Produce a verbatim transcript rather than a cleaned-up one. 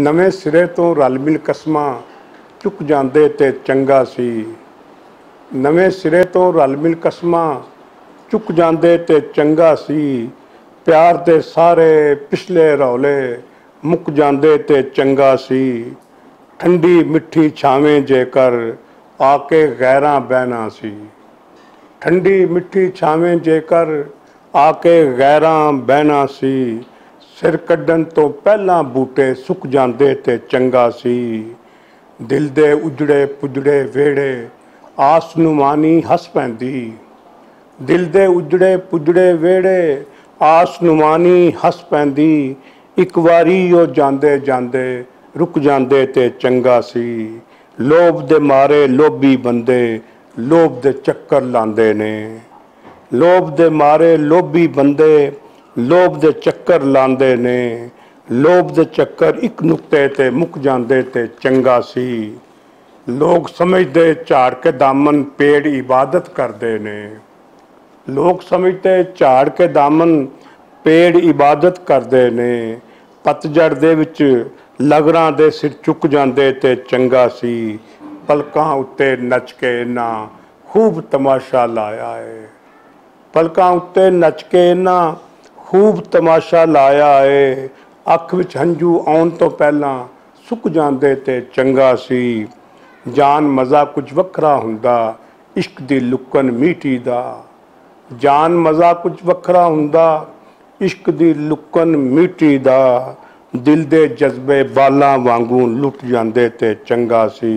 نویں سرے توں رل مل قسماں چک جاندے تے چنگا سی۔ نویں سرے توں رل مل قسماں چک جاندے تے چنگا سی۔ پیار دے سارے پچھلے رولے مک جاندے تے چنگا سی۔ ٹھنڈی مٹھی چھاویں جے کر آ کے غیراں بہنا سی۔ ٹھنڈی مٹھی چھاویں جے کر آ کے غیراں بہنا سی۔ سر کڈن توں پہلاں بوٹے سک جاندے تے چنگا سی۔ دل دے اجڑے پجڑے ویڑے آس نمانی ہس پیندی۔ دل دے اجڑے پجڑے ویڑے آس نمانی ہس پیندی۔ اک واری او جاندے جاندے رک جاندے تے چنگا سی۔ لوب دے مارے لوبی بندے لوب دے چکر لاندے نے۔ لوب دے مارے لوبی بندے لوب دے چکر لاندے نے۔ لوب دے چکر اک نقطے تے مک جاندے تے چنگا سی۔ لوگ سمجھدے جھاڑ کے دامن پیڑ عبادت کردے نے۔ لوگ سمجھدے جھاڑ کے دامن پیڑ عبادت کردے نے۔ پتجھڑ دے وچ لگراں دے سر چک جاندے تے چنگا سی۔ پلکاں اُتے نچ کے انہاں خوب تماشا لایا ہے۔ پلکاں اُتے نچ کے انہاں خوب تماشا لایا ہے۔ اکھ وچ ہنجو آن توں پہلاں سک جاندے تے چنگا سی۔ جان مزہ کچھ وکھرا ہوندا عشق دی لکن میٹھی دا۔ جان مزہ کچھ وکھرا ہوندا عشق دی لکن میٹھی دا۔ دل دے جذبے بالاں وانگوں لٹ جاندے تے چنگا سی۔